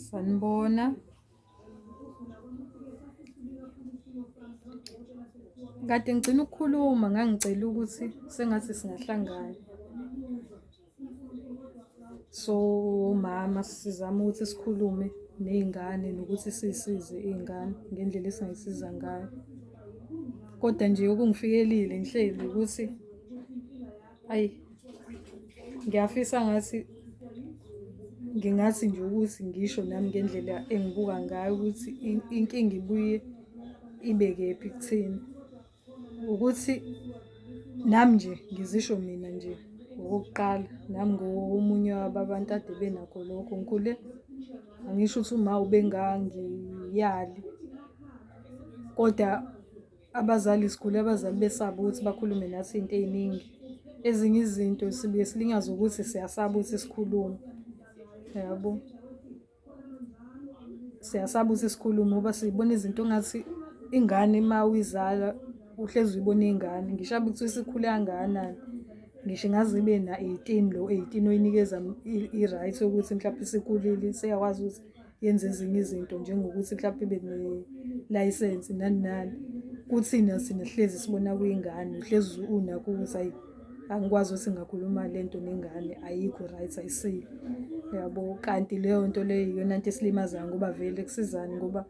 Sanibona. Kade ngigcina ukukhuluma ngangicela ukuthi sengathi singahlangana. So omama sizame ukuthi sikhulume ney'ngane nokuthi siy'size iy'ngane ngendlela esingay'siza ngayo. Kodwa nje okungifikelile ngihleli ukuthi ayi ngiyafisa ngathi ngingathi nje ukuthi ngisho nami ngendlela engibuka ngayo ukuthi inkinga ibuye ibe kephi kuthina. Ukuthi nami nje ngizisho mina nje okokuqala nami ngomunye wabantu ade benakho lokho. Ngikhule angisho ukuthi uma ubengangiyali kodwa abazali sikhule abazali besaba ukuthi bakhulume nathi iy'nto ey'ningi. Ezinye izinto sibuye silinyazwe ukuthi siyasaba ukuthi sikhulume, yabo. Siyasaba ukuthi sikhulume ngoba sibona izinto engathi ingane uma uyizala uhlezi uyibona ingane. Ngisho ngabe kuthiwa isikhule kangakanani, ngisho ingaze ibe na-eighteen lo eighteen oyinikeza i-right yokuthi mhlampe isikhulile isiyakwazi ukuthi yenze ezinye izinto njengokuthi mhlampe ibe nelayisensi nani nani. Kuthina thina sihlezi sibona kuyingane, uhlezi unakho ukuthi hhayi angikwazi ukuthi ngingakhuluma le nto nengane ayikho right ayisile, yabo. Kanti leyo nto leyo iyona nto esilimazayo ngoba vele kusizani ngoba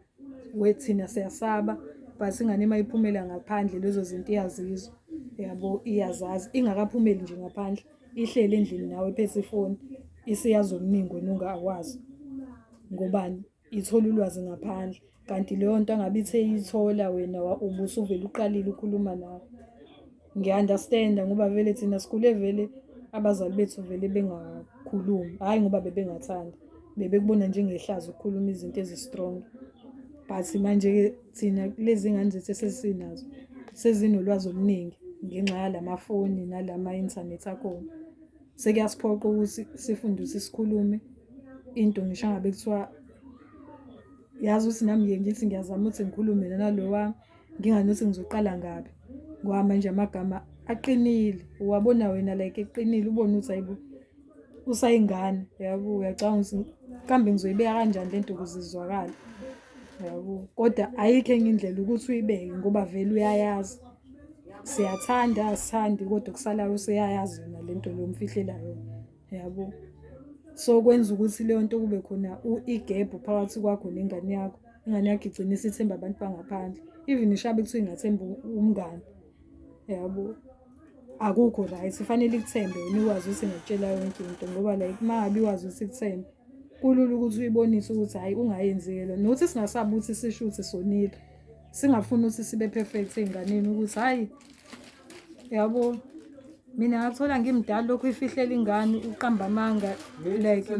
thina siyasaba but ingane uma iphumela ngaphandle lezo zinto iyazizwa, yabo, iyazazi. Ingakaphumeli nje ngaphandle ihleli endlini nawe iphethe ifoni isiyazi okuningi wena ongakwazi. Ngobani? Ithola ulwazi ngaphandle kanti leyo nto angabe ithe iyithola wena ubusuvele uqalile ukhuluma nawe. Ngiya-understand-a ngoba vele thina sikhule vele abazali bethu vele bengakhulumi, hhayi ngoba bebengathandi, bebekubona njengehlazo ukukhuluma izinto ezi-strong. But manje-ke thina kulezi ngane zethu esesinazo sezinolwazi oluningi ngenxa yalamafoni nalama-inthanethi akhona. Sekuyasiphoqa ukuthi sifunde ukuthi sikhulume into ngisho engabe kuthiwa yazi ukuthi nami ngiye ngithi ngiyazama ukuthi ngikhulume nalo wami nginganothi ngizoqala ngaphi ngoba manje amagama aqinile uwabona wena like eqinile ubone ukuthi hayibo usayingane yabo uyacabanga ukuthi kambe ngizoyibeka kanjani lento ukuze izwakale yabo kodwa ayikho enye indlela ukuthi uyibeke ngoba vele uyayazi siyathanda asithandi kodwa okusalayo useyayazi yona lento leyo umfihlela yona yabo. So kwenza ukuthi leyo nto kube khona igebhu phakathi kwakho nengane yakho, ingane yakho igcine isithemba abantu bangaphandle even ishabe kuthiwa ingathemba umngani yabo. Akukho right, kufanele ikuthembe wena ikwazi ukuthi ingakutshela yonke into ngoba like uma ngabe ikwazi ukuthi ikuthembe kulula ukuthi uyibonise ukuthi hhayi ungayenzi-ke lo. Nokuthi singasabi ukuthi sisho ukuthi sonile, singafuni ukuthi sibe perfect ey'nganeni ukuthi hhayi yabo mina ngathola ngimdala lokhu ifihlela ingane uqamba amanga like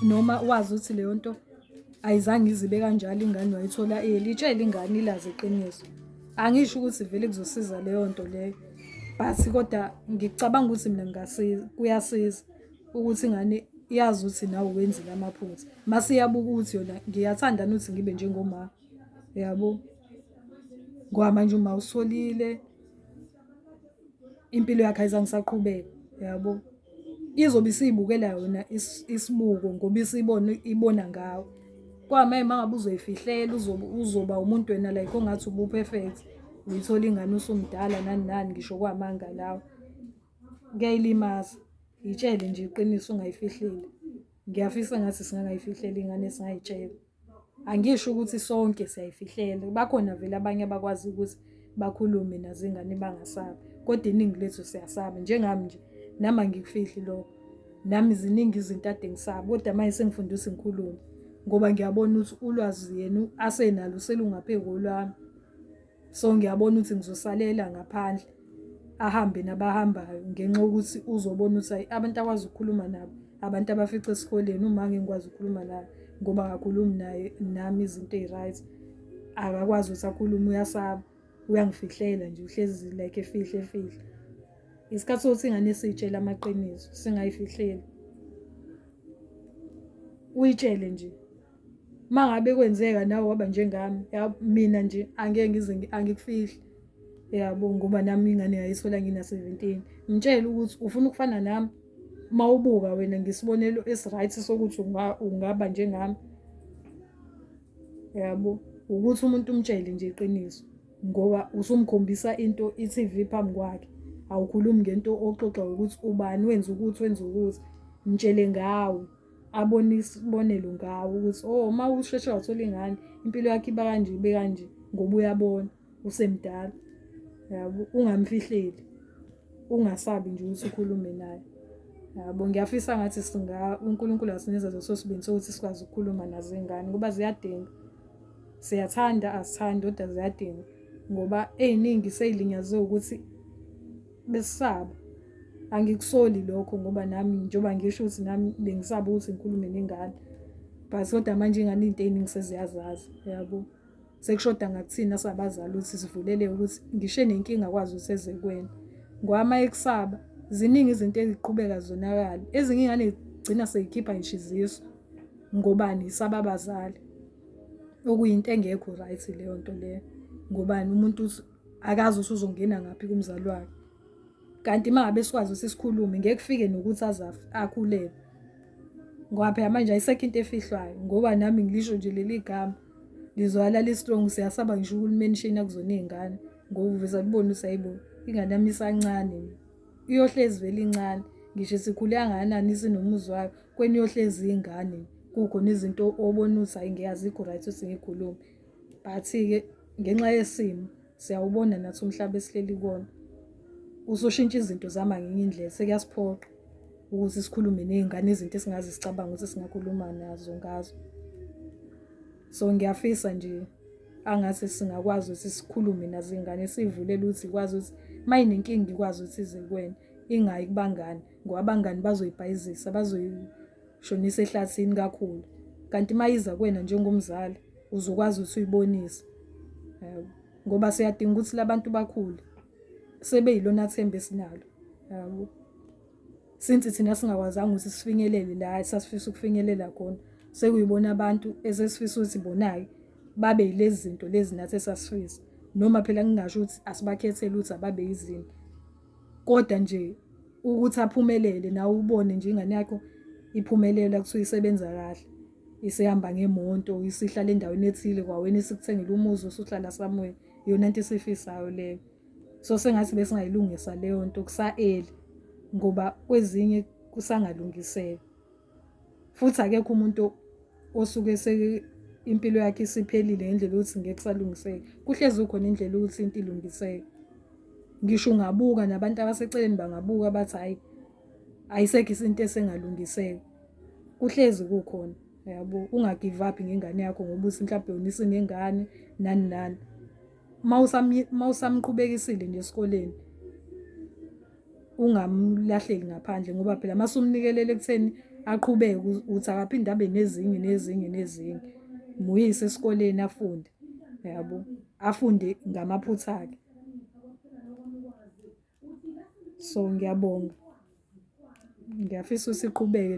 noma wazi ukuthi leyo nto ayizange izibe kanjalo ingane wayithola early itshele ingane ilazi iqiniso angisho ukuthi vele kuzosiza leyo nto leyo but kodwa ngicabanga ukuthi mina ngingasiza kuyasiza ukuthi ingane iyazi ukuthi nawe wenzile amaphutha mase iyabuka ukuthi yona ngiyathanda ukuthi ngibe njengoma yabo ngoba manje uma usolile impilo yakhe ayizange isaqhubeka yabo izobe isiyibukela yona isibuko ngoba isibona ibona ngawe kwamaye uma ngabe uzoyifihlela uzoba umuntu wena like ongathi ubu-perfect uyithola ingane usumdala nani nani ngisho kwamanga lawo kuyayilimaza yitshele nje iqiniso ungayifihleli ngiyafisa ngathi singangayifihlela ingane singayitshela Angisho ukuthi sonke siyayifihlela, bakhona vele abanye abakwazi ukuthi bakhulume nazo iy'ngane bangasabi, kodwa iningi lethu siyasaba. Njengami nje, nami angikufihli lokho. Nami ziningi izinto ade ngisaba, kodwa manje sengifunda ukuthi ngikhulume ngoba ngiyabona ukuthi ulwazi yena asenalo selungaphezu kolwami. So ngiyabona ukuthi ngizosalela ngaphandle ahambe nabahambayo ngenxa yokuthi uzobona ukuthi ayi abantu akwazi ukukhuluma nabo abantu abafica esikoleni uma ngingikwazi ukukhuluma naye ngoba akakhulumi naye nami izinto ey'right akakwazi ukuthi akhulume uyasaba uyangifihlela nje uhlezi like efihle efihle isikhathi sokuthi ingane siyitshele amaqiniso singayifihleli uyitshele nje Uma ngabe kwenzeka nawe waba njengami, mina nje angeke ngize angikufihli. Yabo ngoba nami ingane ngayithola ngina-seventeen. Mtshele ukuthi ufuna ukufana nami. Uma ubuka wena ngisibonelo esi-right sokuthi ungaba njengami. Yabo, ukuthi umuntu umtshele nje iqiniso ngoba usumkhombisa into i-T_V phambi kwakhe. Awukhulumi ngento oxoxa ukuthi ubani wenza ukuthi wenza ukuthi, mtshele ngawe abone isibonelo ngawe ukuthi oh uma usheshe wathola ingane impilo yakho iba kanje ibe kanje ngoba uyabona usemdala. Yabo, ungamfihleli, ungasabi nje ukuthi ukhulume naye. Yabo, ngiyafisa ngathi singa uNkulunkulu asinikeza leso sibindi sokuthi sikwazi ukukhuluma nazo iy'ngane ngoba ziyadinga. Siyathanda asithandi kodwa ziyadinga ngoba ey'ningi sey'linyazwe ukuthi besisaba. Angikusoli lokho ngoba nami njengoba ngisho ukuthi nami bengisaba ukuthi ngikhulume nengane. But kodwa manje ingane iy'nto ey'ningi seziyazazi, yabo. Sekushoda ngakuthina sabazali ukuthi sivuleleke ukuthi ngisho enenkinga akwazi ukuthi eze kuwena. Ngoba uma ekusaba ziningi izinto eziqhubeka zonakale. Ezinye iy'ngane zigcina sey'khipha ngisho izisu ngobani? Isaba abazali. Okuyinto engekho right leyo nto leyo. Ngobani? Umuntu akazi ukuthi uzongena ngaphi kumzali wakhe. Kanti uma ngabe sikwazi ukuthi sikhulume ngeke kufike nokuthi aze akhulelwe. Ngoba phela manje ayisekho into efihlwayo ngoba nami ngilisho nje leli gama lizwakala li-strong siyasaba ngisho ukulimenshina kuzona iy'ngane ngoba uveza kubone ukuthi hayibo ingane yami isancane iyohlezi vele incane ngisho isikhule kangakanani isinomuzi wayo kweni iyohlezi ingane kukhona izinto obona ukuthi hayi ngeke azikho right ukuthi ngikhulume but-ke ngenxa yesimo siyawubona nathi umhlaba esihleli kuwona usushintsha izinto zama ngenye indlela sekuyasiphoqa ukuthi sikhulume ney'ngane izinto esingaze sicabange ukuthi singakhuluma nazo ngazo. So ngiyafisa nje angathi singakwazi ukuthi sikhulume nazo iy'ngane siy'vulele ukuthi ikwazi ukuthi uma inenkinga ikwazi ukuthi ize kuwena ingayi kubangani ngoba abangani bazoyibhayizisa bazoyishonisa ehlathini kakhulu. Kanti uma iza kuwena njengomzali uzokwazi ukuthi uyibonise yabo, ngoba siyadinga ukuthi la bantu bakhule sebeyilona themba esinalo yabo. Since thina singakwazanga ukuthi sifinyelele la esasifisa ukufinyelela khona, sekuyibona abantu esesifisa ukuthi bona-ke babe yilezi zinto lezi nathi esasifisa. Noma phela ngingasho ukuthi asibakhethele ukuthi ababe yizinto, kodwa nje ukuthi aphumelele nawe ubone nje ingane yakho iphumelela kuthiwa isebenza kahle, isihamba ngemonto, isihlala endaweni ethile kwawena isikuthengela umuzi usuhlala somewhere, iyona nto esiyifisayo leyo. So sengathi besingayilungisa leyo nto kusa-early ngoba kwezinye kusangalungiseka. Futhi akekho umuntu osuke impilo yakhe isiphelile ngendlela yokuthi ngeke kusalungiseka. Kuhlezi kukhona indlela yokuthi into ilungiseke. Ngisho ungabuka nabantu abaseceleni bangabuka bathi hhayi ayisekho into esengalungiseka. Kuhlezi kukhona yabo, unga-give up ngengane yakho ngoba uthi mhlampe yona isinengane nani nani. Uma usamqhubekisile nje esikoleni ungamlahleli ngaphandle ngoba phela uma usumnikelele ekutheni aqhubeke uthi akaphinde abe nezinye nezinye nezinye. Muyise esikoleni afunde yabo, afunde ngamaphutha akhe. So ngiyabonga, ngiyafisa ukuthi iqhubeke le.